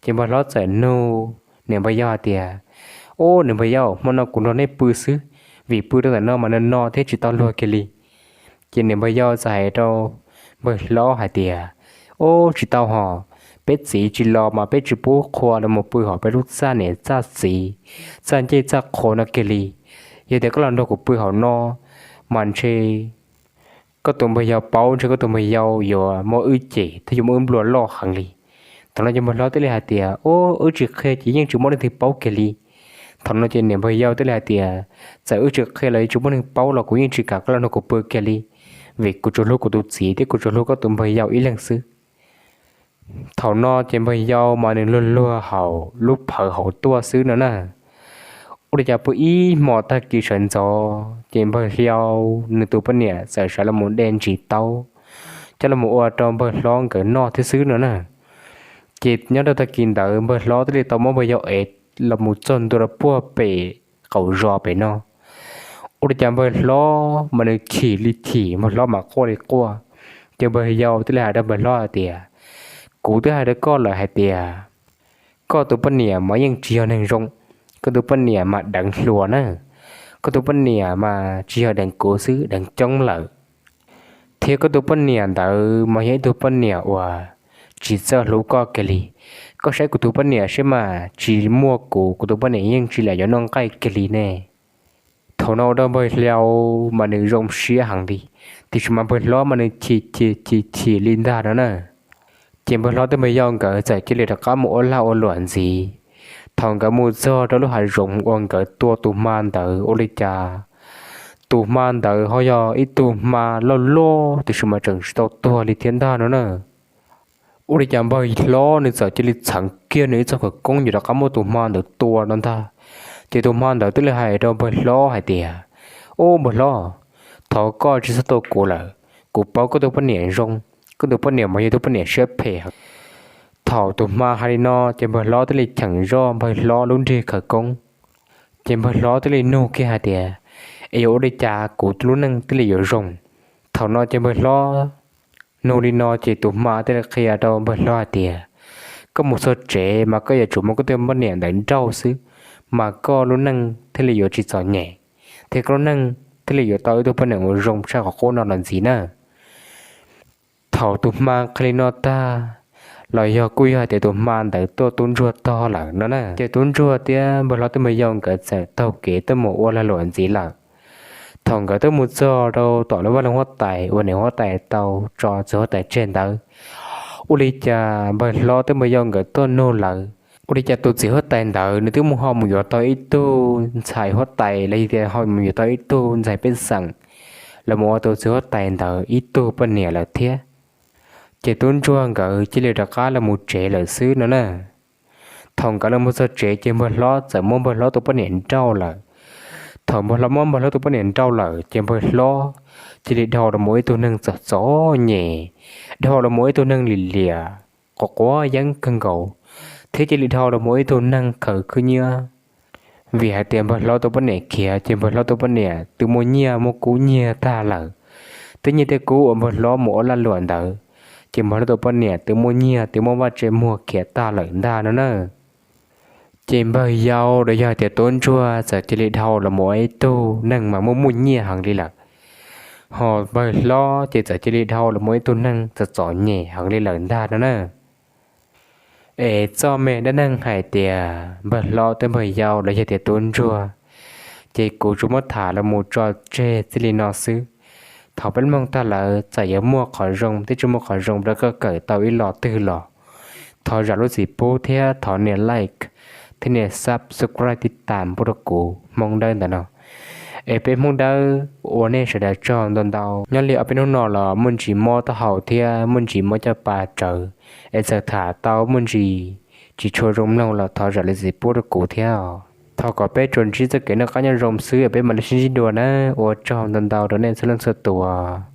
Ces npawg hlob txawm nug niam npawg yau hais tias, Ub, niam npawg yau, hmo no kuv nrog nej pw xwb, vim pw rau ntawm no mas no no thiab tsis tau luag kiag li. Ces niam npawg yau txawm hais rau npawg hlob hais tias, Ub, tsis tau hos, peb txiv tsis los mas peb tsis pub qhua los mus pw hauv peb lub txaj niam txaj txiv, txaj ncej txaj qhua no kiag li. Yog tias koj los nrog kuv pw hauv no mas ntshe koj tus npawg yau paub, ntshe koj tus npawg yau yuav muab wb cem thiab yuav muab wb nplua loj heev li. Thaum no ces npawg hlob thiaj li hais tias, Ub, wb tsis qhia ces yeej tsis muaj leej twg paub kiag li. Thaum no ces niam npawg yau thiaj li hais tias, Txawm wb tsis qhia los tsis muaj neeg paub los kuv yeej tsis kam koj los nrog kuv pw kiag li, vim kuv tsuas hlub kuv tus txiv thiab kuv tsuas hlub koj tus npawg yau ib leeg xwb. Thaum no ces npawg yau mas nws luag luag hauv lub phawv hauv tuaj xwb no na. Ua li cas pw ib hmo tag kis sawv ntxov ces npawg hlob nws tus poj niam txawm sawv los mus de ntsis taub coj los ua rau npawg hlob nkawd noj thiab xwb no na. Ces nyob rau tag kis ntawd npawg hlob thiaj li tau muab npawg yau ev los mus txog ntua rau puag pem qaum zos pem no. Ua li cas npawg hlob mas nws chim li chim, npawg hlob mas quaj li quaj. Ces npawg yau thiaj li hais rau npawg hlob hais tias, Kuv twb hais rau koj lawm hais tias koj tus poj niam mas yeej tsis yog neeg zoo, koj tus poj niam mas deev hluas na, koj tus poj niam mas tsis yog deev kuv xwb, deev coob lawm. Thiab koj tus poj niam ntawd mas yog ib tug poj niam uas tsis txawj hlub koj kiag li. Koj saib kuv tus poj niam saib mas, tsis muaj kuv, kuv tus poj niam yeej tsis lam yuav noj nqaij kiag li ne. Thaum no ua rau npawg hlob mas nws zoo siab heev li, tiam sis mas npawg hlob mas nws chim chim chim chim li ntag no na. Ces npawg hlob thiab npawg yau nkawd txawm cia li rov qab mus ua lag ua luam ntxiv. Thaum nkawd mus txog rau lub hav zoov uas nkawd tua tus hma ntawd ua li cas tus hma ntawd ho yog ib tug hma loj loj tiam sis mas tseem tsis tau tuag li thiab ntag no na. Ua li cas npawg hlob nws txawm cia li txheev kiag nws ib txoj khawv koob yuav rov qab muab tus hma ntawd tua no ntag. Ces tus hma ntawd thiaj li hais rau npawg hlob hais tias, Ub npawg hlob, thov koj tsis txhob tua kuv lawm, kuv paub koj tus poj niam zoo, koj tus poj niam mas yog tus poj niam siab phem heev. Thaum tus hma hais li no ces npawg hlob thiaj li cheem zoj npawg hlob lub nrig khawv koob. Ces npawg hlob thiaj li nug kiag hais tias, Es yuav ua li cas kuv lub neej thiaj li yuav zoo? Thaum no ces npawg hlob nug li no ces tus hma thiaj li qhia rau npawg hlob hais tias, Koj mus txog tsev mas koj yuav tsum muab koj tus poj niam ntawd nrauj xwb, mas koj lub neej thiaj li yuav tsis txom nyem, thiab koj lub neej thiaj li yuav tau ib tug poj niam uas zoo tshaj qhov qub no los ntxiv na. Thaum tus hma qhia li no tag, los yog kuj yog hais tias tus hma ntawd tuaj tub ntsuag tog lawm no na, ces tub ntsuag thiab npawg hlob thiab npawg yau nkawd txawm taug kev tuaj mus ua lag luam ntxiv lawm. Thaum nkawd tuaj mus txog rau tom lub vaj loog huab tais uas niam huab tais tau tso txiv huab tais tseg ntawd, ua li cas npawg hlob thiab npawg yau nkawd tuaj nug lawv, ua li cas tus txiv huab tais ntawd nws twb mus ho mus yuav tau ib tug ntxhais huab tais los yog tias ho mus yuav tau ib tug ntxhais pej xeem los mus ua tus txiv huab tais ntawd ib tug poj niam lawm thiab. Ces tub ntsuag nkawd cia li rov qab los mus tsev lawm xwb no na. Thaum nkawd los mus txog tsev ces npawg hlob txawm muab npawg hlob tus poj niam nrauj lawm. Thaum npawg hlob muab npawg hlob tus poj niam nrauj lawm ces npawg hlob cia li dhau los mus ib tug neeg txom txom nyem, dhau los mus ib tug neeg lim liam, quav quav yeeb kawg nkaus, thiab cia li dhau los mus ib tug neeg khaws khwb nyiab. Vim hais tias npawg hlob tus poj niam khiav ces npawg hlob tus poj niam twb muaj nyiaj muaj kub nyiag tag lawm. Tej nyiaj tej kub uas npawg hlob mus ua lag luam ntawd ces npawg hlob tus poj niam twb muaj nyiaj twb muab vaj tse muag khiav tag lawm ntag no na. Ces npawg yau los yog tias tub ntsuag txawm cia li dhau los mus ua ib tug neeg mas muaj muaj nyiaj heev li lawm, ho npawg hlob ces txawm cia li dhau los mus ib tug neeg txom txom nyem heev li lawm ntag no na. Es txoj me dab neeg hais tias npawg hlob thiab npawg yau los yog tias tub ntsuag, ces kuv tsuas muab tham los mus tso tseg txij li no xwb. Thaum peb mloog tag lawm txawm yuav muaj qhov zoo thiab tsis muaj qhov zoo rau koj kawm tau ib los twg los, thov zam lub txim pub thiab thov nias like thiab nias subscribe tij tam pub rau kuv Hmoob Dawb ntawm no. Es peb Hmoob Dawb ua nej sawv daws tsaug ntau ntau. Nyob li ob peb hnub no los muaj ntsis mob taub hau thiab muaj ntsis mob caj pas tsawv, es txawm tham tau muaj ntsis tsis tshua zoo mloog los thov zam lub txim pub rau kuv thiab. Thov kom peb tsuas ntsib txoj kev noj qab nyob zoo xwb es peb mam li sib ntsib dua na. Ua tsaug ntau ntau rau nej txhua leej txhua tus.